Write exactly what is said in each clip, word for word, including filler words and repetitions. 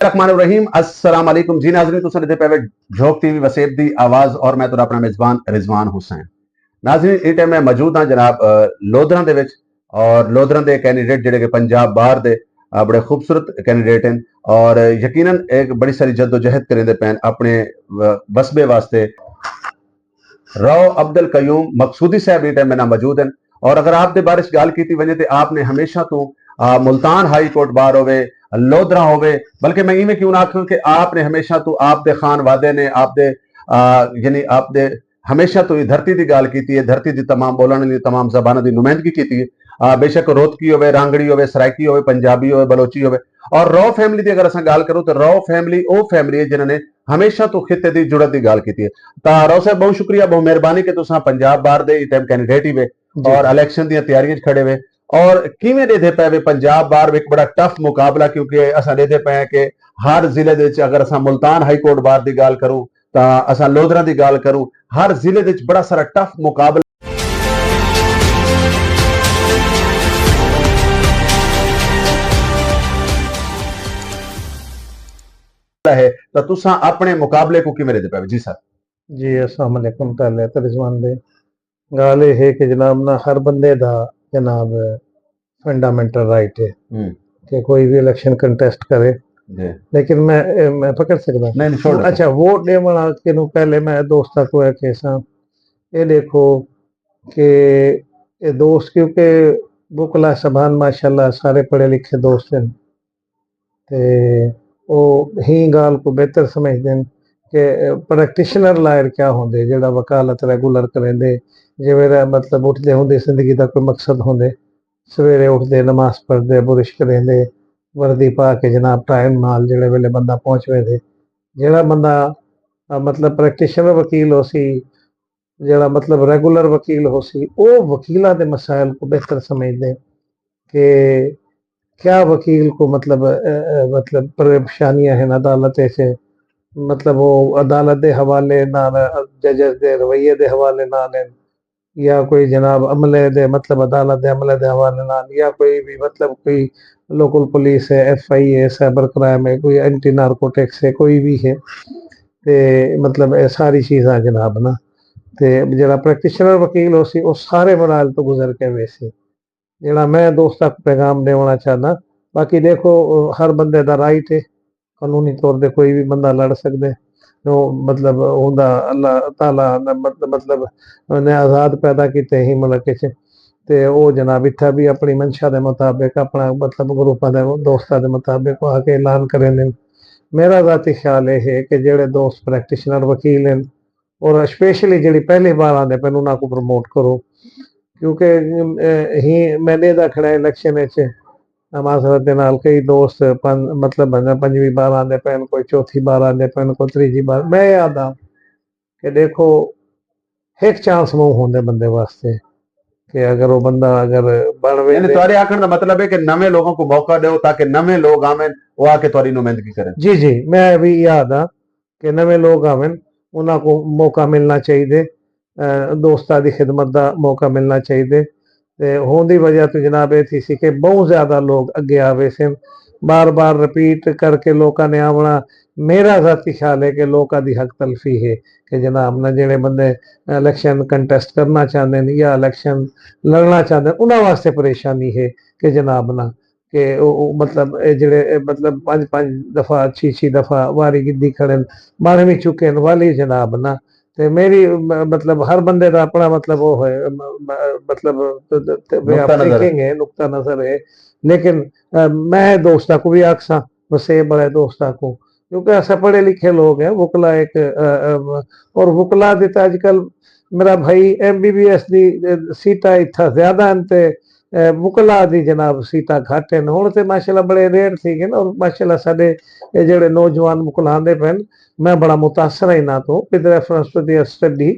الرحمن الرحیم، السلام علیکم جی ناظرین، تساں ݙیہدے پئے وے جھوک ٹی وی وسیب دی آواز اور میں تہاݙا اپݨا میزبان رضوان حسین۔ ناظرین، ایں ٹائم میں موجود ہاں جناب، آ، لودھراں دے وچ، اور لودھراں دے کینڈیڈیٹ جڑے کہ پنجاب بار دے، آ، بڑے خوبصورت کینڈیڈیٹ ہیں اور یقیناً ایک بڑی ساری جدوجہد کریندے پئے ہیں اپݨے، آ، وسبے واسطے۔ راؤ عبد القیوم مقصودی صاحب ایں ٹائم میݙے نال موجود ہیں، اور اگر آپ دے بارے چ ڳالھ کیتی ونڄے تے آپ نے ہمیشہ توں، آ، ملتان ہائی کورٹ بار ہووے، لودھراں ہووے، بلکہ میں ایویں کیوں نہ آکھاں کہ آپ نے ہمیشہ توں آپ دے خان وادے نے آپ دے، آ، یعنی آپ دے ہمیشہ توں ایں دھرتی دی ڳالھ کیتی ہے، دھرتی دی تمام ٻولݨ دی، تمام زباناں دی نمائندگی کیتی ہے۔ آ، بے شک روہتکی ہووے، رانگڑی ہووے، سرائیکی ہووے، پنجابی ہووے، بلوچی ہووے، اور راؤ فیملی دی اگر اساں ڳالھ کروں تے راؤ فیملی او فیملی ہے جنہاں نے ہمیشہ توں خطے دی جڑت دی ڳالھ کیتی ہے۔ تاں راؤ صاحب، بہت شکریہ، بہت مہربانی کہ تساں پنجاب بار دے ایں ٹائم کینڈیڈیٹ ہی وے جی۔ اور الیکشن دیاں تیاریاں وچ کھڑے وے، اور کیویں ݙیہدے پئے وے پنجاب بار وچ بڑا ٹف مقابلہ، کیونکہ اساں ݙیہدے پئے ہیں کہ ہر ضلع دے وچ اگر اساں ملتان ہائی کورٹ بار دی ڳالھ کروں تاں اساں لودھراں دی ڳالھ کروں، ہر ضلع دے وچ بڑا سارا ٹف مقابلہ ہے، تاں تساں اپݨے مقابلے کوں کیویں ݙیہدے پئے وے؟ جی سر۔ جی، السلام علیکم، تاں لے تے رضوان بھائی، ڳالھ اے ہے کہ جناب نا ہر بندے دا جناب فنڈامنٹل رائٹ ہے ہوں۔ کہ کوئی بھی الیکشن کنٹیسٹ کرے۔ جی۔ لیکن میں، اے، میں پکڑ سڳدا؟ نہیں، نہیں، چھوڑ ݙے۔ اچھا، ووٹ ݙیوݨ آ کے نوں پہلے میں دوستاں کوں اے کہساں، اے ݙیکھو کہ اے دوست، کیونکہ وکلا صاحبان ماشاءاللہ سارے پڑھے لکھے دوست ہیں، تے او ہیں ڳالھ کوں بہتر سمجھدن کہ پریکٹیشنر لائر کیا ہوندے، جیڑھا وکالت ریگولر کریندے، جیویں دا مطلب اٹھدے ہوندے زندگی دا کوئی مقصد ہوندے، سویرے اٹھدے، نماز پڑھدے، برش کریندے، وردی پا کے جناب ٹائم نال جیڑھے ویلے بندہ پہنچ ویندے۔ جیڑھا بندہ، آ، مطلب پریکٹیشنر وکیل ہوسی، جیڑھا مطلب ریگولر وکیل ہوسی، او وکیلاں دے مسائل کوں بہتر سمجھدے کہ کیا وکیل کوں مطلب، اے، اے، مطلب پریشانیاں ہن عدالت اچ، مطلب او عدالت دے حوالے نال، ججز دے رویے دے حوالے نال ہن، یا کوئی جناب عملے دے، مطلب عدالت دے عملے دے حوالے نال، یا کوئی بھی مطلب کوئی لوکل پولیس ہے، F I A, cyber crime ہے، کوئی اینٹی نارکوٹکس ہے، کوئی بھی ہے، تے مطلب اے ساری چیزاں جناب نا، تے جیڑھا پریکٹیشنر وکیل ہوسی، او سارے مراحل توں گزر کے ویسی۔ جیڑھا میں دوستاں کوں پیغام ݙیوݨا چاہنداں، باقی ݙیکھو، ہر بندے دا رائٹ ہے، قانونی طور تے کوئی بھی بندہ لڑ سڳدے۔ جو مطلب ہوندا، اللہ تعالیٰ نے مط-، مطلب نے آزاد پیدا کیتے ہیں ملک اچ، تے او جناب اتھا بھی اپݨی منشا دے مطابق، اپݨا مطلب گروپاں دے، دوستاں دے مطابق آ کے اعلان کریندن۔ میرا ذاتی خیال اے ہے کہ جیڑھے دوست پریکٹیشنر وکیل ہن، اور اسپیشلی جیڑھی پہلی بار آندے پئن، انہاں کوں پروموٹ کرو، کیونکہ، اے، ہی میں ݙیہدا کھڑا الیکشن اچ، معذرت دے نال کئی دوست پن-، مطلب بندہ پنجویں بار آندے پئن، کوئی چوتھی بار آندے پئن، کوئی تریجھی بار۔ میں اے آہداں کہ ݙیکھو، ہک چانس ٻہوں ہوندے بندے واسطے کہ اگر او بندہ اگر بݨ یعنی ویندے۔ تہاݙے آکھݨ دا مطلب ہے کہ نویں لوگوں کو موقع ݙیو تاکہ نویں لوگ آون، او آ کے تہاݙی نمائندگی کرن۔ جی، جی، میں وی اے آہداں کہ نویں لوگ آون، انہاں کوں موقع ملݨا چاہیدے، اے، دوستاں دی خدمت دا موقع ملݨا چاہیدے۔ تے ہوندی وجہ توں جناب اے تھیسی کہ ٻہوں زیادہ لوگ اڳے آ ویسن، بار بار رپیٹ کر کے لوکاں نے آوݨا۔ میرا ذاتی خیال ہے کہ لوکاں دی حق تلفی ہے کہ جناب نہ جیڑھے بندے الیکشن کنٹیسٹ کرݨا چاہندن یا الیکشن لڑݨا چاہندن، انہاں واسطے پریشانی ہے کہ جناب نہ کہ او، او مطلب، اے جیڑھے، اے مطلب، پنج پنج دفعہ، چھی چھی دفعہ واری گھدی کھڑن، بݨ وی چکے ہن، والی جناب نہ۔ تے میری، م-، مطلب، ہر بندے دا اپݨا، مطلب، او ہے، م-، م-، مطلب، تے، تے، تے وے آف نقطہ نظر ہے۔ تھنکنگ ہے، نقطہ نظر ہے۔ لیکن، اے، میں دوستاں کوں وی آکھساں، وسیب والے دوستاں کوں، کیونکہ اساں پڑھے لکھے لوگ ہیں، وکلا ایک، اے، اے، اور وکلا دی تے اڄ کل میرا بھائی ایم بی بی ایس دی، اے، سیٹاں اتھاں زیادہ ہن تے، اے، وکلا دی جناب سیٹاں گھٹ ہن۔ ہݨ تے ماشاءاللہ بڑے ریئر تھی ڳئے اور ماشاءاللہ ساݙے اے جیڑھے نوجوان وکلا آندے پئن، میں بڑا متاثر ہاں انہاں توں، with reference to their study،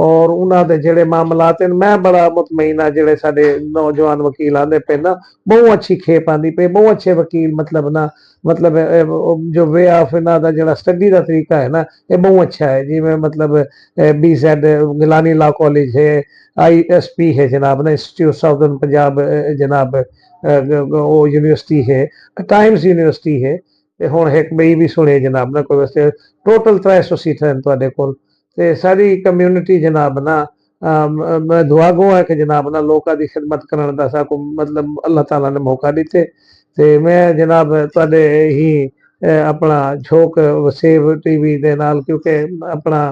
اور انہاں دے جیڑھے معاملات ہن، میں بڑا مطمئن ہاں جیڑھے ساݙے نوجوان وکیل آندے پئن نا، ٻہوں اچھی کھیپ آندی پئی، ٻہوں اچھے وکیل، مطلب نا، مطلب، اے، او جو وے آف انہاں دا جیڑھا سٹڈی دا طریقہ ہے نا، اے ٻہوں اچھا ہے۔ جیویں مطلب، اے، بی زیڈ گیلانی لا کالج ہے، آئی ایس پی ہے جناب نا، انسٹیٹیوٹ ساؤدرن پنجاب، اے، جناب، اے، او یونیورسٹی ہے، ٹائمز یونیورسٹی ہے، تے ہݨ ہک ٻئی وی سݨے جناب نا کوئی واسطے۔ ٹوٹل ترے سو سیٹاں ہن تہاݙے کول۔ تے ساری کمیونٹی جناب نا، آ، م-، میں دعا گو ہے کہ جناب نا لوکاں دی خدمت کرݨ دا ساکوں مطلب اللہ تعالیٰ نے موقع ݙتے۔ تے میں جناب تہاݙے ہی، اے، اپݨا جھوک وسیب ٹی وی دے نال، کیونکہ اپݨا،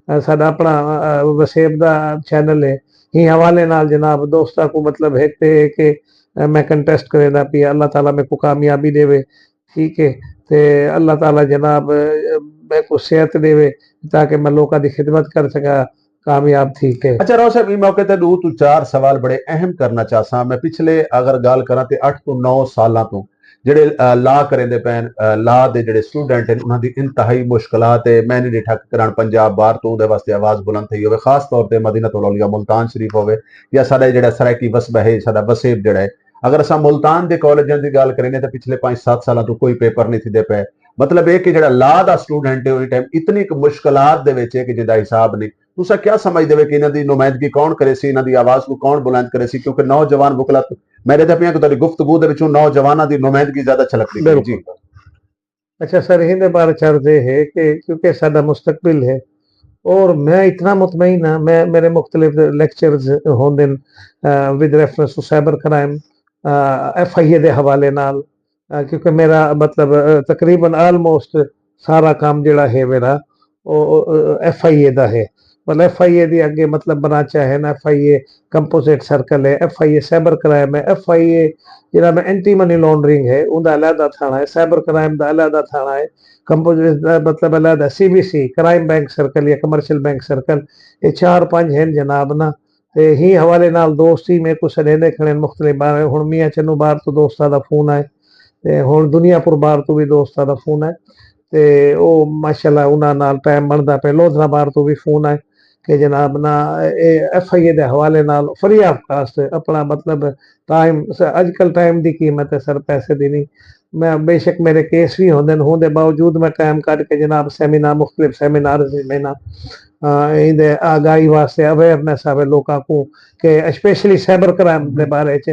اے، ساݙا اپݨا، اے، وسیب دا چینل ہے۔ ہی حوالے نال جناب دوستاں کوں مطلب ہک تے ہے کہ، اے، میں کنٹیسٹ کریندا پیا، اللہ تعالیٰ میکوں کامیابی ݙیوے۔ ٹھیک ہے۔ تے اللہ تعالیٰ جناب، اے، میکوں صحت ݙیوے تاکہ میں لوکاں دی خدمت کر سکاں کامیاب تھی کے۔ اچھا راؤ صاحب، ایں موقع تے ݙو توں چار سوال بڑے اہم کرنا چاہساں۔ میں پچھلے اگر ڳالھ کراں تے اٹھ توں نو سالاں توں جڑے، آ، لا کریندے پئن، آ، لا دے جڑے اسٹوڈنٹ ہن، انہاں دی انتہائی مشکلات ہے۔ میں نہیں ݙٹھا کہ کرن پنجاب بار توں اوندے واسطے آواز بلند تھئی ہووے، خاص طور تے مدینۃ الاولیاء ملتان شریف ہووے یا ساݙا جڑا سرائیکی وسبہ ہے، ساݙا وسیب جڑا ہے۔ اگر اساں ملتان دے کالجاں دی ڳالھ کریندے تاں پچھلے پنج ست سالاں توں کوئی پیپر نہیں تھیندے پئے۔ مطلب اے کہ جڑا لا دا اسٹوڈنٹ ہے، ایں ٹائم اتنی کُ مشکلات دے وچ ہے کہ جیندا حساب نہیں۔ تساں کیا سمجھدے ہو کہ انہاں دی نمائندگی کون کریسی، انہاں دی آواز کوں کون بلند کریسی؟ کیونکہ نوجوان وکلا، میں ݙیہدا پیاں کہ تہاݙی گفتگو دے وچوں نوجواناں دی نمائندگی زیادہ چھلکدی پئی۔ جی۔ بالکل۔ اچھا سر، ایندے بارے چ عرض اے ہے کہ کیونکہ ساݙا مستقبل ہے، اور میں اتنا مطمئن ہاں، میں، میرے مختلف لیکچرز ہوندن، آ، ود ریفرنس ٹو سائبر کرائم، آ، ایف آئی اے دے حوالے نال، آ، کیونکہ میرا مطلب، آ، تقریباً آلموسٹ سارا کم جڑا ہے میرا، او، او، او ایف آئی اے دا ہے۔ مطلب ایف آئی اے دی اڳے مطلب برانچاں ہن، F I A composite circle ہے، F I A cyber crime ہے، ایف آئی اے جڑا میں اینٹی منی لانڈرنگ ہے، اوندا علیحدہ تھاݨا ہے، سائبر کرائم دا علیحدہ تھاݨا ہے، کمپوزٹ دا مطلب علیحدہ C B C, crime bank circle یا کمرشل بینک سرکل، اے چار پنج ہن جناب نا۔ تے ہی حوالے نال دوست ہی میکوں سݙیندے کھڑے ہن مختلف بار، ہݨ میاں چنو بار توں دوستاں دا فون آئے، تے ہݨ دنیا پور بار توں وی دوستاں دا فون آئے۔ تے او ماشاءاللہ انہاں نال ٹائم بݨدا پئے، لودھراں بار توں وی فون آئے کہ جناب نا اے ایف آئی اے دے حوالے نال فری آف کاسٹ اپݨا مطلب ٹائم، اڄ کل ٹائم دی قیمت ہے سر، پیسے دی نہیں۔ میں بے شک میرے کیس وی ہوندن، ہوندے باوجود میں ٹائم کڈھ کے جناب سیمینار، مختلف سیمینارز وچ وینداں، آ، ایندے آگاہی واسطے، اویئرنیس آوے لوکاں کوں کہ اسپیشلی سائبر کرائم دے بارے چ،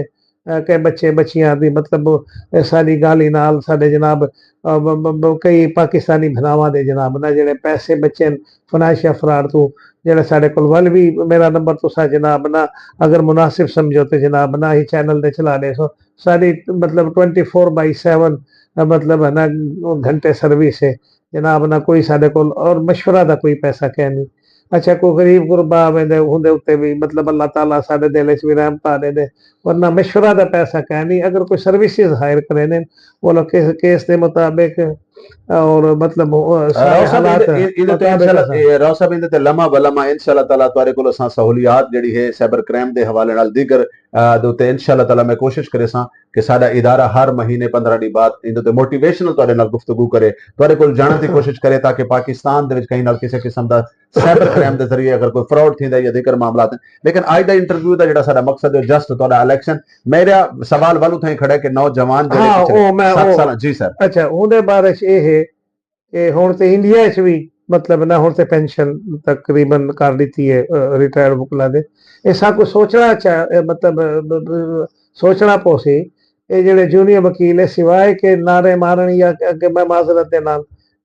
آ، کہ بچے بچیاں دی مطلب، اے ساݙی ڳالھی نال ساݙے جناب، آ، ب-، ب-، ب-، کئی پاکستانی بھراواں دے جناب نا جڑے پیسے بچن فنانشل فراڈ توں، جڑے ساݙے کول ول وی میرا نمبر تساں جناب نا اگر مناسب سمجھو تے جناب نا ہی چینل تے چلا ݙیسو۔ ساݙی مطلب ٹوئنٹی فور بائی سیون مطلب ہے نا گھنٹے سروس ہے جناب نا، کوئی ساݙے کول اور مشورہ دا کوئی پیسہ کائنی۔ اچھا کوئی غریب غربا ویندے ہوندے اتے وی مطلب اللہ تعالیٰ ساݙے دل وچ وی رحم پا ݙیندے، ورنہ مشورہ دا پیسہ کائنی۔ اگر کوئی سروسز ہائر کریندن، وہ لوگ کیس، کیس دے مطابق اور مطلب، او، سارے راؤ صاحب، حالات ایندے، ایندے، ایندے تے مطابق انشاءاللہ، اساں اے، راؤ صاحب، ایندے تے لمحہ بہ لمحہ انشاءاللہ تعالیٰ تہاݙے کول اساں سہولیات جیڑھی ہے سائبر کرائم دے حوالے نال دیگر، آ، دے اتے انشاءاللہ تعالیٰ میں کوشش کریساں کہ ساݙا ادارہ ہر مہینے پندرہ ݙینھ بعد ایندے تے موٹیویشنل تہاݙے نال گفتگو کرے، تہاݙے کول جاݨݨ دی کوشش کرے تاکہ پاکستان دے وچ کہیں نال کسے قسم دا سائبر کرائم دے ذریعے اگر کوئی فراڈ تھیندا ہے یا دیگر معاملات ہیں۔ لیکن اڄ دا انٹرویو دا جیڑھا ساݙا مقصد ہے جسٹ تہاݙا الیکشن۔ میرا سوال ول اتھائیں کھڑا ہے کہ نوجوان جیڑھے ہاں، پچھلے او میں، ست او، سالاں، جی سر۔ اچھا، اوندے بارے چ اے ہے کہ ہݨ تے انڈیا اچ وی مطلب نہ ہݨ تے پینشن تقریباً کر ݙتی ہے، آ، ریٹائرڈ وکلا دے۔ اے ساکوں سوچݨا چا-، اے مطلب، آ، ب-، ب-، سوچݨا پوسی۔ اے جیڑھے جونیئر وکیل ہے سوائے کہ نعرے مارݨ یا کہ، کہ میں معذرت دے نال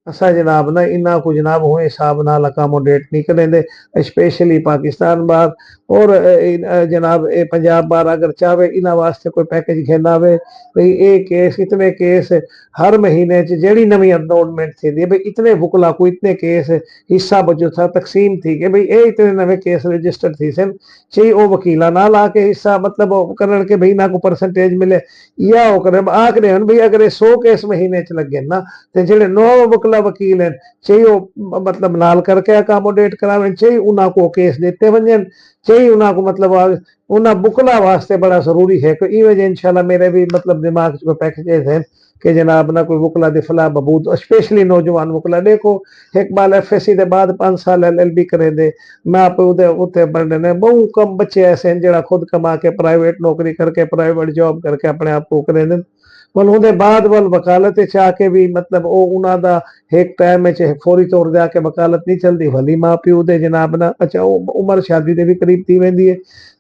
اساں جناب نہ انہاں کوں جناب ہوں حساب نال اکاموڈیٹ نہیں کریندے، اسپیشلی پاکستان بار اور، اے، اے، جناب اے پنجاب بار اگر چاہوے انہاں واسطے کوئی پیکج گھن آوے۔ بھئی اے کیس، اتنے کیس ہر مہینے چ جیڑھی نویں انرولمنٹ تھیندی ہے، بھئی اتنے وکلا کوں اتنے کیس حصہ بچو تھا تقسیم تھی کہ بھئی اے اتنے نویں کیس رجسٹر تھیسن، چئی او وکیلاں نال آ کے حصہ مطلب او کرن کہ بھئی انہاں کوں پرسنٹیج ملے، یا او کرن آکھدے ہن بھئی اگر اے سو کیس مہینے چ لگن نا تے جیڑھے نو وکلا وکیل ہن چئی او مطلب نال کر کے اکاموڈیٹ کراون، چئی انہاں کوں کیس ݙتے ونڄن، چئی انہاں کوں مطلب آ-، انہاں وکلا واسطے بڑا ضروری ہے کہ ایویں جے انشاءاللہ میرے وی مطلب دماغ چ کوئی پیکجز ہن کہ جناب نہ کوئی وکلا دی فلاح بہبود، اسپیشلی نوجوان وکلا۔ ݙیکھو ہک ٻال ایف ایس سی دے بعد پنج سال ایل ایل بی کریندے، ماء پیو دے اتھے بݨدے نے، ٻہوں کم بچے ایسے ہن جیڑھا خود کما کے پرائیویٹ نوکری کر کے پرائیویٹ جاب کر کے اپݨے آپ کوں کریندن۔ ول اوندے بعد ول وکالت اچ آ کے وی مطلب او انہاں دا ہک ٹائم اچ فوری طور تے آ کے وکالت نہیں چلدی، ولی ماء پیو دے جناب نا، اچھا او عمر شادی دے وی قریب تھی ویندی ہے۔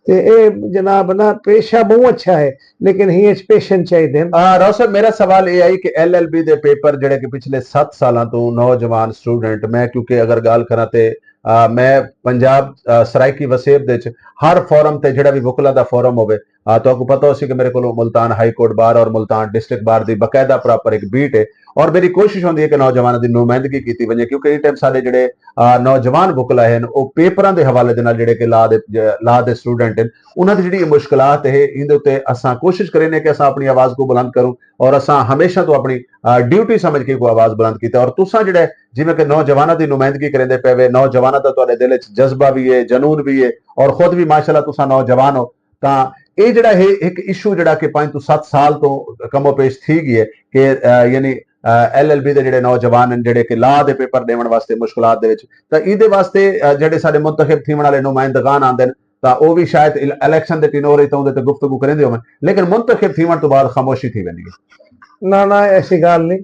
تے اے جناب نا پیشہ بہوں اچھا ہے، لیکن ہی اچ پیشن چاہیدے ہن۔ آ، راؤ صاحب، میرا سوال اے آئی کہ ایل ایل بی دے پیپر جڑے کہ پچھلے ست سالاں توں نوجوان سٹوڈنٹ، میں کیونکہ اگر گال کراں تے آ، میں پنجاب، آ، سرائیکی وسیب دے وچ ہر فورم تے جڑا بھی وکلا دا فورم ہوے، آ، تو کو پتہ ہو سی کہ میرے کو ملتان ہائی کورٹ بار اور ملتان ڈسٹرکٹ بار دی باقاعدہ پراپر ایک بیٹ ہے، اور میری کوشش ہوندی ہے کہ نوجوانوں دی نمائندگی کیتی ونجے، کیونکہ اس ٹائم سارے جڑے آ، نوجوان وکلا ہیں، وہ پیپراں دے حوالے دے نال جڑے کہ لا دے، لا دے سٹوڈنٹ ہیں، انہاں دی جڑی مشکلات ہے، ایندے اُتے اساں کوشش کرینے کہ اساں اپنی آواز کو بلند کروں، اور اساں ہمیشہ تو اپنی آ، ڈیوٹی سمجھ کے کو آواز بلند کیتا۔ اور تساں جڑے جویں کہ نوجواناں دی نمائندگی کریندے پے وے، نوجواناں دا تہاڈے دل وچ جذبہ بھی ہے، جنون بھی ہے، اور خود بھی ماشاءاللہ تساں نوجوان ہو، تاں اے جڑا ہے ایک ایشو جڑا کہ پنج تو ست سال تو کم و پیش تھی گئی ہے کہ آ، یعنی ایل ایل بی دے جڑے نوجوان ہیں جڑے کہ لا دے پیپر ڈیون واسطے مشکلات دے وچ، تاں ایندے واسطے آ، جڑے سارے منتخب تھیون والے نمائندگان آندے نے، تاں او وی شاید ال-، الیکشن دے ٹینور وچ تاں اوندے تے گفتگو کریندے ہوون، لیکن منتخب تھیوݨ توں بعد خاموشی تھی ویندی ہے۔ نہ نہ، ایسی ڳالھ نی۔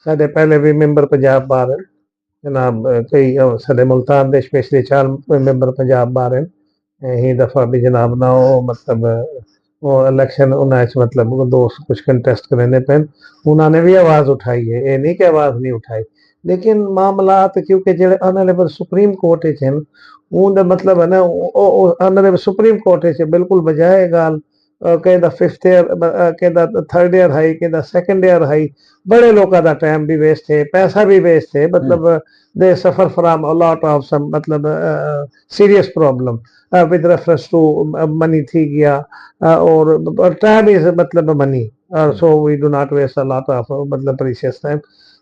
ساݙے پہلے وی ممبر پنجاب ٻاہر ہن، جناب، کئی ساݙے ملتان دے اسپیشلی چار ممبر پنجاب ٻاہر ہن۔ ہی دفعہ بھی جناب نہ او مطلب او الیکشن انہاں اچ مطلب دوست کچھ کنٹیسٹ کریندے پئن، انہاں نے وی آواز اٹھائی ہے، اے نی کہ آواز نی اٹھائی۔ لیکن معاملات کیونکہ جیڑھے آنریبل سپریم کورٹ اچ ہن، اوں دا مطلب ہے نا، او، او، او آنریبل سپریم کورٹ اچ بالکل بجائے ڳالھ، آ، کہیں دا ففتھ ایئر، آ، کہیں دا تھرڈ ایئر ہائی، کہیں دا سیکنڈ ایئر ہائی، بڑے لوکاں دا ٹائم بھی ویسٹ ہے، پیسہ بھی ویسٹ ہے، مطلب، دے سفر فرام لاٹ آف سم، مطلب، آ، سیریس پرابلم، آ، ود ریفرنس ٹو منی تھی گیا، آ، اور ٹائم از، مطلب، منی، آ، so we do not waste lot of, مطلب، پریشیس ٹائم۔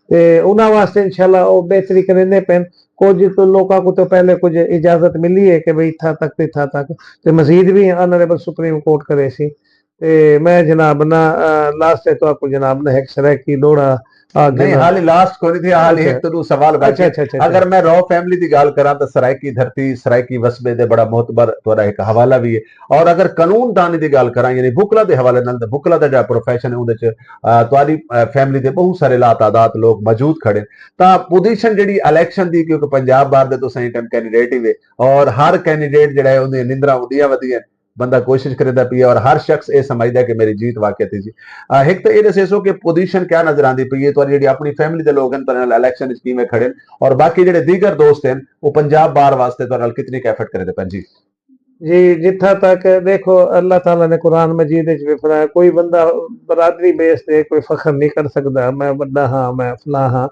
تے انہاں واسطے انشاءاللہ او بہتری کریندے پئن۔ کجھ تو لوکاں کو تو پہلے کجھ اجازت ملی ہے کہ بھئی اتھاں تک تے اتھاں تک، تے مزید بھی آنریبل سپریم کورٹ کرے سی۔ تے میں جناب نا، آ، لاسٹ تے تو کو جناب نا ایک سرائیکی ݙوہڑا آ نہیں، گھناں۔ حالی لاسٹ کوئی نہیں تھی، حالی اچھا۔ ایک تو ݙو سوال باقی اچھا، اچھا، اچھا، اچھا۔ اگر میں رو فیملی دی ڳالھ کراں تاں سرائیکی دھرتی، سرائیکی وسبے دے بڑا معتبر تہاݙا ایک حوالہ بھی ہے۔ اور اگر قانون دانی دی ڳالھ کراں، یعنی وکلا دے حوالے نال، تاں وکلا دا جڑا پروفیشن ہے، اوندے چ، آ، تہاݙی، آ، فیملی دے بہت سارے لاتعداد لوگ موجود کھڑے۔ تاں پوزیشن جڑی الیکشن دی، کیونکہ پنجاب بار دے تساں اس ٹائم کینڈیڈیٹ ہی وے، اور ہر کینڈیڈیٹ جڑا ہے، اوندی نندراں اڈیاں ودیاں، بندہ کوشش کریندا پیا، اور ہر شخص اے سمجھدا کہ میری جیت واقعہ تھی سی۔ آ، ہک تاں اے ݙسیسو کہ پوزیشن کیا نظر آندی پئی ہے، تہاݙی جڑی اپنی فیملی دے لوگ ہیں، تہاݙے نال الیکشن وچ کیویں کھڑے ہیں، اور باقی جڑے دیگر دوست ہیں، وہ پنجاب بار واسطے تہاݙے نال کتنی ایفرٹ کریندے پئن جی؟ جی، جتھاں تک دیکھو، اللہ تعالیٰ نے قرآن مجید وچ بھی فرمایا، کوئی بندہ برادری بیس تے کوئی فخر نہیں کر سکدا، میں وݙا ہاں، میں فلاں ہاں۔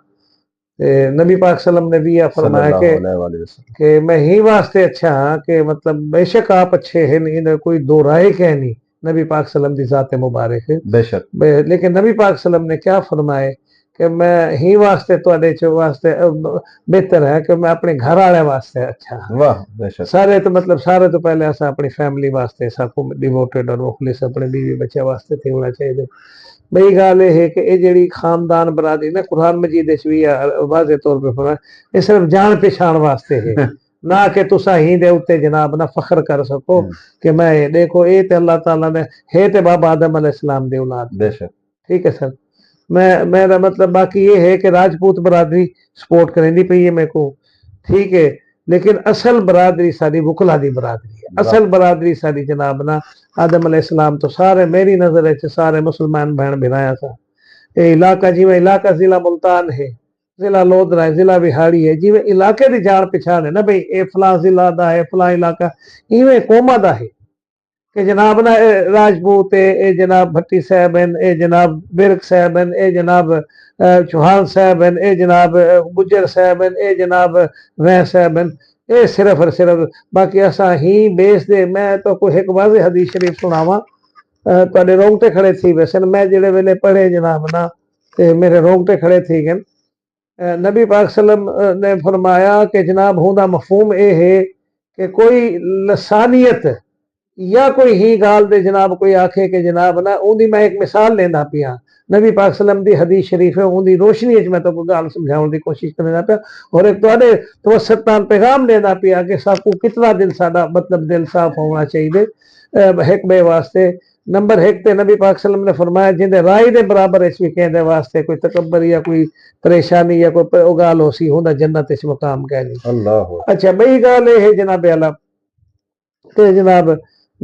تے نبی پاک صلی اللہ علیہ وسلم نے بھی یہ صلی فرمایا اللہ کہ، علیہ وآلہ وسلم۔ کہ میں ہی واسطے اچھا ہاں کہ مطلب بے شک آپ اچھے ہیں، انہیں کوئی دو رائے کہیں نہیں، نبی پاک صلی اللہ علیہ وسلم دی ذات مبارک ہے۔ بے شک۔ بے-، لیکن نبی پاک صلی اللہ علیہ وسلم نے کیا فرمائے کہ میں ہی واسطے تہاݙے چ واسطے، اہ، بہتر ہے کہ میں اپنے گھر والے واسطے اچھا ہاں۔ واہ، بے شک۔ سارے تو مطلب سارے تو پہلے اساں اپنی فیملی واسطے ساکوں ڈیووٹڈ اور مخلص اپنے بیوی بچے واسطے تھی ہونا چاہیے۔ ٻئی ڳالھ اے ہے کہ اے جیڑھی خاندان برادری نا قرآن مجید اچ وی آ، واضح طور پہ فرمایا، اے صرف جاݨ پچھاݨ واسطے ہے، نہ کہ تساں ہی دے اُتے جناب نا فخر کر سکو ہوں۔ کہ میں اے ݙیکھو، اے تے اللہ تعالیٰ نے ہے تے بابا آدم علیہ السلام دی اولاد۔ بے شک۔ ٹھیک ہے سر، میں، میرا مطلب باقی اے ہے کہ راجپوت برادری سپورٹ کریندی پئی ہے میکوں، ٹھیک ہے، لیکن اصل برادری ساݙی وکلا دی برادری ہے۔ واہ۔ اصل برادری ساݙی جناب نا آدم علیہ السلام تو سارے، میری نظر وچ سارے مسلمان بھیݨ بھرایاں ساں۔ اے علاقہ جیویں علاقہ ضلع ملتان ہے، ضلع لودھرا ہے، ضلع وہاڑی ہے، جیویں علاقے دی جاݨ پچھاݨ ہے نا بھئی اے فلاں ضلع دا ہے، فلاں علاقہ، ایویں قوماں دا ہے۔ کہ جناب نا اے راجپوت ہے، اے جناب بھٹی صاحب ہن، اے جناب ورک صاحب ہن، اے جناب، اے، چوہان صاحب ہن، اے جناب، اے، گجر صاحب ہن، اے جناب ویں صاحب ہن، اے صرف اور صرف، باقی اساں ہی بیس دے۔ میں تہاکوں ہک واضح حدیث شریف سݨاواں، اے، تہاݙے رونگٹے کھڑے تھی ویسن۔ میں جیڑھے ویلے پڑھے جناب نا، تے میرے رونگٹے کھڑے تھی ڳئن۔ اے، نبی پاک صلی اللہ علیہ وسلم، اے، نے فرمایا کہ جناب، ہوندا مفہوم اے ہے کہ کوئی لسانیت یا کوئی ہی ڳالھ دے جناب کوئی آکھے کہ جناب نا، اوندی میں ایک مثال ݙیندا پیاں۔ نبی پاک صلی اللہ علیہ وسلم دی حدیث شریف ہے، اوندی روشنی وچ میں تہاکوں ڳالھ سمجھاوݨ دی کوشش کریندا پیاں۔ اور ایک تہاݙے توسط نال پیغام ݙیندا پیاں کہ ساکوں کتنا دل ساݙا، مطلب، دل صاف ہووݨا چاہیدے، اے، ہک ٻئے واسطے۔ نمبر ہک تے نبی پاک صلی اللہ علیہ وسلم نے فرمایا، جیندے رائی دے برابر اچ وی کہیں دے واسطے کوئی تکبر یا کوئی پریشانی یا کوئی پ-، او ڳالھ ہوسی، ہوندا جنت اچ مقام کائنی۔ اللہ اکبر۔ اچھا، ٻئی ڳالھ اے ہے جناب اعلیٰ کہ جناب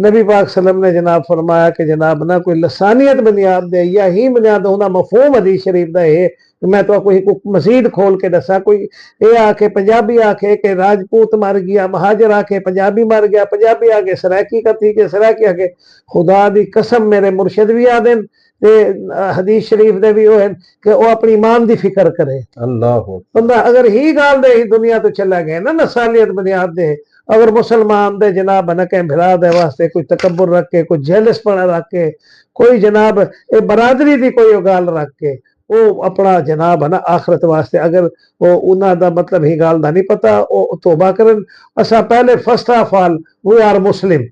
نبی پاک صلی اللہ علیہ وسلم نے جناب فرمایا کہ جناب نہ کوئی لسانیت بنیاد دے یا ہی بنیاد ہوندا، مفہوم حدیث شریف دا ہے کہ میں تہاکوں ہک مزید کھول کے ݙساں، کوئی اے آکھے، پنجابی آکھے کہ راجپوت مر ڳیا، مہاجر آکھے پنجابی مر ڳیا، پنجابی آکھے سرائیکی قتل تھی ڳئے، سرائیکی آکھے، خدا دی قسم میرے مرشد وی آہدن تے حدیث شریف دے وی او ہن کہ او اپݨی ایمان دی فکر کرے۔ اللہ اکبر۔ بندہ اگر ہی ڳالھ دے ہی دنیا توں چلا ڳئے نا، لسانیت بنیاد دے، اگر مسلمان دے جناب نہ کہیں بھرا دے واسطے کوئی تکبر رکھ کے، کوئی جیلس پݨا رکھ کے، کوئی جناب اے برادری دی کوئی ڳالھ رکھ کے، او اپݨا جناب ہے نا آخرت واسطے، اگر او انہاں دا مطلب ہی ڳالھ دا نہیں پتہ، او توبہ کرن۔ اساں پہلے first of all we are Muslim،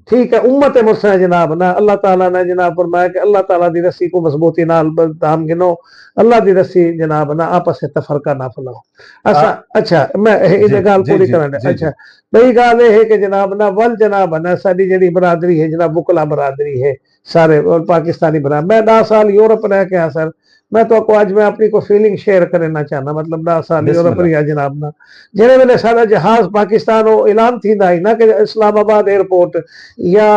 ٹھیک ہے، امت مسلمہ جناب نا، اللہ تعالیٰ نے جناب فرمایا کہ اللہ تعالیٰ دی رسی کو مضبوطی نال ب-، دام گنو، اللہ دی رسی جناب نا آپس سے تفرقہ نہ پھیلاؤ۔ اساں، آ، اچھا، میں اے، اے جی، ڳالھ جی، پوری جی، کرݨ ݙے۔ جی، جی۔ اچھا، ٻئی ڳالھ اے ہے کہ جناب نا ول جناب نا ساݙی جیڑھی برادری ہے جناب، وکلا برادری ہے، سارے اور پاکستانی برا-، میں ݙاہ سال یورپ رہ کے آ سر، میں تہاکوں اڄ میں اپݨی کوئی فیلنگ شیئر کرݨا چاہنا، مطلب ݙاہ سال بسم یورپ اللہ۔ رہیا جناب نا، جیڑھے ویلے ساݙا جہاز پاکستان او اعلان تھیندا ہئی نا کہ اسلام آباد ایئرپورٹ یا،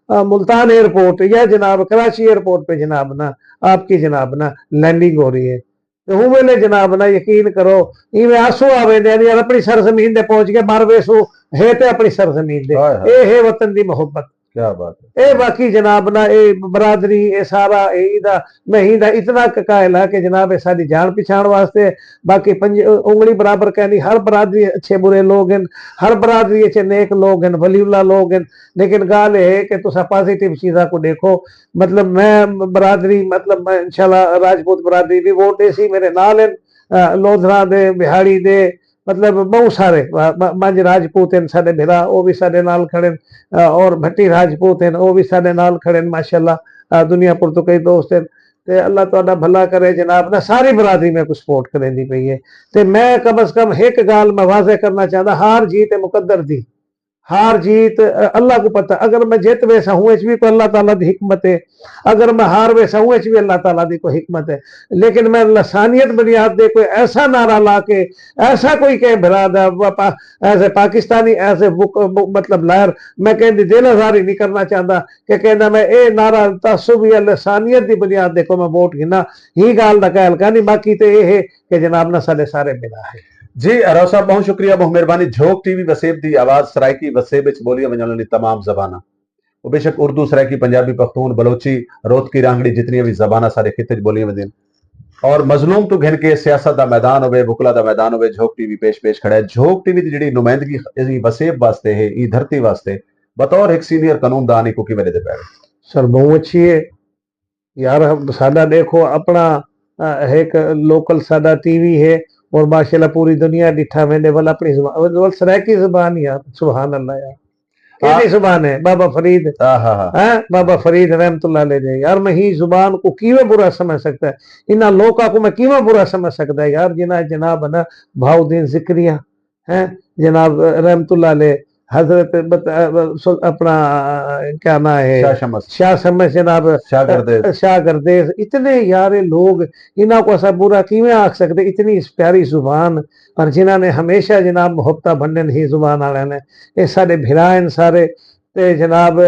آ، ملتان ایئرپورٹ یا جناب کراچی ایئرپورٹ پہ جناب نا آپ کی جناب نا لینڈنگ ہو رہی ہے۔ تے ہوں ویلے جناب نا یقین کرو، ایویں آنسو آ ویندے ہن، یار اپݨی سرزمین دے پہنچ کے مر ویسوں، ہے تے اپݨی سرزمین دے۔ ہائے ہائے۔ اے ہے وطن دی محبت۔ کیا بات ہے۔ اے باقی جناب نا اے برادری، اے سارا، اے ایدا، میں ہیندا اتنا ک-، قائل ہاں کہ جناب اے ساݙی جاݨ پچھاݨ واسطے، باقی پنج-، انگلی برابر کائنی، ہر برادری اچھے برے لوگ ہن، ہر برادری اچ نیک لوگ ہن، ولی اللہ لوگ ہن، لیکن ڳالھ اے ہے کہ تساں پازیٹیو چیزاں کوں ݙیکھو۔ مطلب میں برادری، مطلب میں انشاءاللہ راجپوت برادری وی ووٹ ݙیسی، میرے نال ہن، آ، لودھراں دے، بہاڑی دے، مطلب ٻہوں سارے، م-، م-، منجھ راجپوت ہن ساݙے بھرا، او وی ساݙے نال کھڑن، آ، اور بھٹی راجپوت ہن، او وی ساݙے نال کھڑن، ماشاءاللہ، آ، دنیا پور توں کئی دوست ہن۔ تے اللہ تہاݙا بھلا کرے جناب نا، ساری برادری میکوں سپورٹ کریندی پئی ہے۔ تے میں کم از کم ہک ڳالھ میں واضح کرݨا چاہندا، ہار جیت ہے مقدر دی۔ ہار جیت، اے، اللہ کوں پتہ، اگر میں جت ویساں ہوں اچ وی کوئی اللہ تعالیٰ دی حکمت ہے، اگر میں ہار ویساں ہوں اچ وی اللہ تعالیٰ دی کوئی حکمت ہے، لیکن میں لسانیت بنیاد دے کوئی ایسا نعرہ لا کے، ایسا کوئی کہیں بھرا دا، وا-، پا-، is a Pakistani, is a بک-، ب-، مطلب لائر، میں کہیں دی دل آزاری نہیں کرݨا چاہندا کہ کہندا میں اے نعرہ تعصب یا لسانیت دی بنیاد دے کو میں ووٹ گھناں، ہی ڳالھ دا قائل کائنی، باقی تے اے ہے کہ جناب نا ساݙے سارے بھرا ہے۔ جی، راؤ صاحب، ٻہوں شکریہ، ٻہوں مہربانی۔ جھوک ٹی وی وسیب دی آواز، سرائیکی وسیب اچ ٻولیاں ونڄݨ والی تمام زباناں، او بے شک اردو، سرائیکی، پنجابی، پختون، بلوچی، روتکی، رانگڑی، جتنیاں وی زباناں سارے خطے اچ ٻولیاں ویندین۔ اور مظلوم توں گھن کے سیاست دا میدان ہووے، وکلا دا میدان ہووے، جھوک ٹی وی پیش پیش کھڑا ہے۔ جھوک ٹی وی دی جیڑھی نمائندگی ایں وسیب واسطے ہے، ایں دھرتی واسطے، بطور ہک سینئر قانون دان ایکوں کیویں ݙیہدے پئے؟ سر، ٻہوں اچھی ہے۔ یار، ساݙا ݙیکھو اپݨا، آ، ہک لوکل ساݙا ٹی وی ہے اور ماشاءاللہ پوری دنیا ݙٹھا ویندے، ول اپݨی زبان، ول سرائیکی زبان یار، سبحان اللہ یار۔ کیڑھی آ۔ زبان ہے؟ بابا فرید۔ آ ہا ہا۔ ہیں؟ بابا فرید رحمت اللہ علیہ دے۔ یار، میں ہی زبان کو کیویں برا سمجھ سکدا ہے؟ انہاں لوکاں کو میں کیویں برا سمجھ سکدا ہے یار، جنہاں جناب ہے نا بہاؤالدین ذکریہ، ہیں، جناب رحمت اللہ علیہ، حضرت بت-، سل-، اپنا، کیا ناں ہے؟ شاہ شمس۔ شاہ شمس جناب، شاہ گردیز۔ شاہ گردیز، اتنے یارے لوگ، انہاں کو اساں برا کیویں آکھ سکدے؟ اتنی پیاری زبان، پر جنہاں نے ہمیشہ جناب محبتاں بنڈن ہی زبان آلیاں نے، اے ساڈے بھرا ہن سارے۔ تے جناب،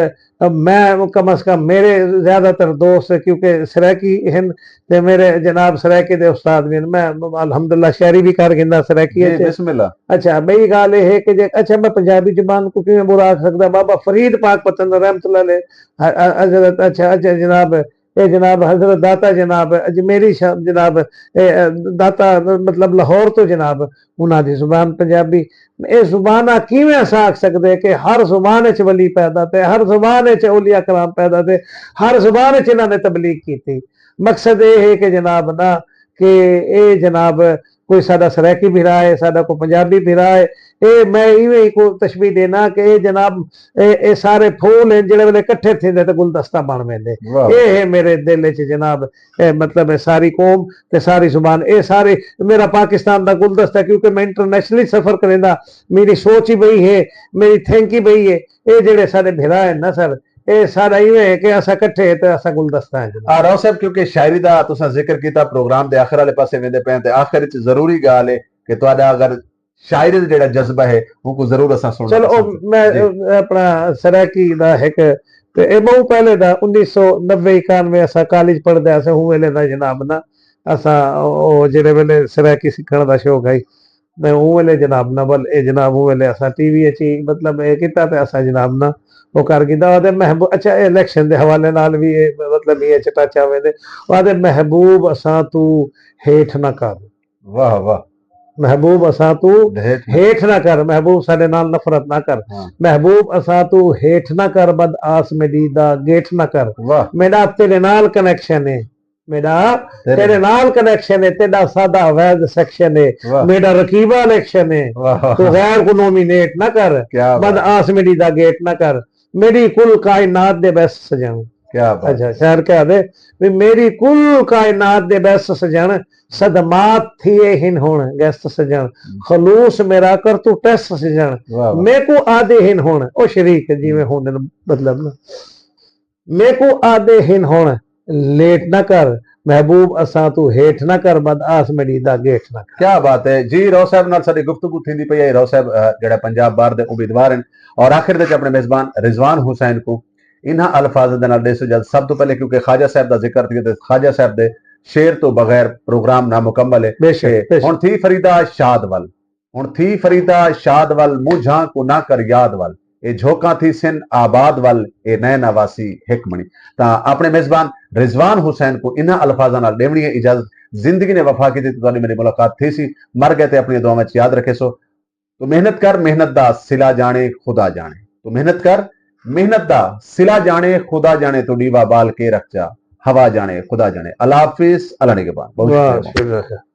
میں کم از کم میرے زیادہ تر دوست کیونکہ سرائیکی ہن، تے میرے جناب سرائیکی دے استاد وی ہن۔ میں الحمدللہ شاعری وی کر گھندا سرائیکی جی، اچ۔ بسم اللہ۔ اچھا، ٻئی ڳالھ اے ہے کہ جے، اچھا، میں پنجابی زبان کوں کیویں برا آکھ سڳدا؟ بابا فرید پاک پتن رحمت اللہ علیہ، ح-، ح-، حضرت، اچھا، اچھا جناب، اے جناب حضرت داتا جناب، اجمیری شاہ جناب، اے، اے، داتا مطلب لاہور توں جناب، انہاں دی زبان پنجابی۔ اے زباناں کیویں اساں آکھ سڳدے کہ ہر زبان اچ ولی پیدا تے، ہر زبان اچ اولیاء کرام پیدا تے، ہر زبان اچ انہاں نے تبلیغ کیتی۔ مقصد اے ہے کہ جناب نا کہ اے جناب کوئی ساڈا سرائیکی بھرا ہے، ساڈا کوئی پنجابی بھرا ہے، اے میں ایویں ہی کو تشبیہ ݙینا کہ اے جناب اے، اے سارے پھول ہن، جیڑھے ویلے اکٹھے تھیندے تے گلدستہ بݨ ویندے۔ واہ۔ اے ہے میرے دل اچ جناب، اے مطلب اے ساری قوم تے ساری زبان، اے سارے میرا پاکستان دا گلدستہ ہے، کیونکہ میں انٹرنیشنلی سفر کریندا، میری سوچ ہی ٻئی ہے، میری تھنک ہی ٻئی ہے۔ اے جیڑھے ساڈے بھرا ہن نا سر، اے سارا ایویں ہے کہ اساں کٹھے تے اساں گلدستہ ہیں جناب۔ آ راؤ صاحب، کیونکہ شاعری دا تساں ذکر کیتا، پروگرام دے آخر والے پاسے ویندے پئے ہیں، تے آخر وچ ضروری ڳالھ ہے کہ تہاݙا اگر شاعری دا جیڑھا جذبہ ہے، اونکوں ضرور اساں سݨنا چلو، او پسند کیتا۔ میں جی۔ اپݨا سرائیکی دا ہک، تے اے ٻہوں پہلے دا، انیس سو نوے اکانوے اساں کالج پڑھدے ہاسے، ہوں ویلے دا جناب نا، اساں او جیڑھے ویلے سرائیکی سکھݨ دا شوق ہئی، میں اوں ویلے جناب نا، بل اے جناب اوں ویلے اساں ٹی وی اچ ہی مطلب اے کیتا تے اساں جناب نا او کر گھدا۔ آہدے محبوب، اچھا، اے الیکشن دے حوالے نال وی اے مطلب ایں اچ ٹچ آویندے۔ آہدے محبوب اساں توں ہیٹھ نہ کر۔ واہ واہ۔ محبوب اساں توں ہیٹھ نہ ہیٹھ نہ کر، محبوب ساݙے نال نفرت نہ کر۔ ہاں۔ محبوب اساں توں ہیٹھ نہ کر، بد آس میݙی دا گیٹھ نہ کر۔ واہ۔ میݙا تیݙے نال کنیکشن ہے، میݙا تیݙے تیݙے نال کنیکشن ہے، تیݙا سادہ اویز سیکشن ہے، واہ۔ میݙا رقیبہ الیکشن ہے۔ واہ۔ توں غیر کوں نومینیٹ نہ کر، کیا بد بات۔ آس میݙی دا گیٹ نہ کر۔ میݙی کل کائنات دے بیسٹ سڄݨ۔ کیا بات۔ اچھا، شاعر کیا آہدے؟ وی میݙی کل کائنات دے بیسٹ سڄݨ، صدمات تھیے ہن ہݨ گیسٹ سڄݨ، خلوص میݙا کر توں ٹیسٹ سڄݨ۔ واہ واہ۔ میکوں آہدے ہن ہݨ، او شریک جیویں ہوندن مطلب نا۔ میکوں آہدے ہن ہݨ لیٹ نہ کر، محبوب اساں توں ہیٹھ نہ کر، بد آس میݙی دا گیٹھ نہ کر۔ کیا بات ہے جی، راؤ صاحب نال ساݙی گفتگو تھیندی پئی ہے۔ راؤ صاحب، آ، جیڑھا پنجاب بار دے امیدوار ہن، اور آخر دے اچ اپݨے میزبان رضوان حسین کوں انہاں الفاظاں دے نال ݙیسوں اجازت۔ سب توں پہلے کیونکہ خواجہ صاحب دا ذکر تھیا تے خواجہ صاحب دے شعر توں بغیر پروگرام نامکمل ہے۔ بے شک، تے بے شک۔ ہݨ تھی فریدا شاد ول، ہݨ تھی فریدا شاد ول، مونجھاں کوں نہ کر یاد ول، اے جھوکاں تھیسن آباد ول، اے نئے نہ واسی ہک بݨی۔ تاں اپݨے میزبان رضوان حسین کوں انہاں الفاظاں نال ݙیوݨی ہے اجازت۔ زندگی نے وفا کیتی تے تہاݙی میݙی ملاقات تھیسی۔ مر ڳئے تے اپݨی دعاواں اچ یاد رکھیسو۔ توں محنت کر، محنت دا صلہ ڄاݨے خدا ڄاݨے۔ توں محنت کر، محنت دا صلہ ڄاݨے خدا ڄاݨے۔ توں ݙیوا ٻال کے رکھ چا، ہوا ڄاݨے خدا ڄاݨے۔ اللہ حافظ، اللہ نگہبان۔ بہت واہ، شکریہ۔ شکریہ۔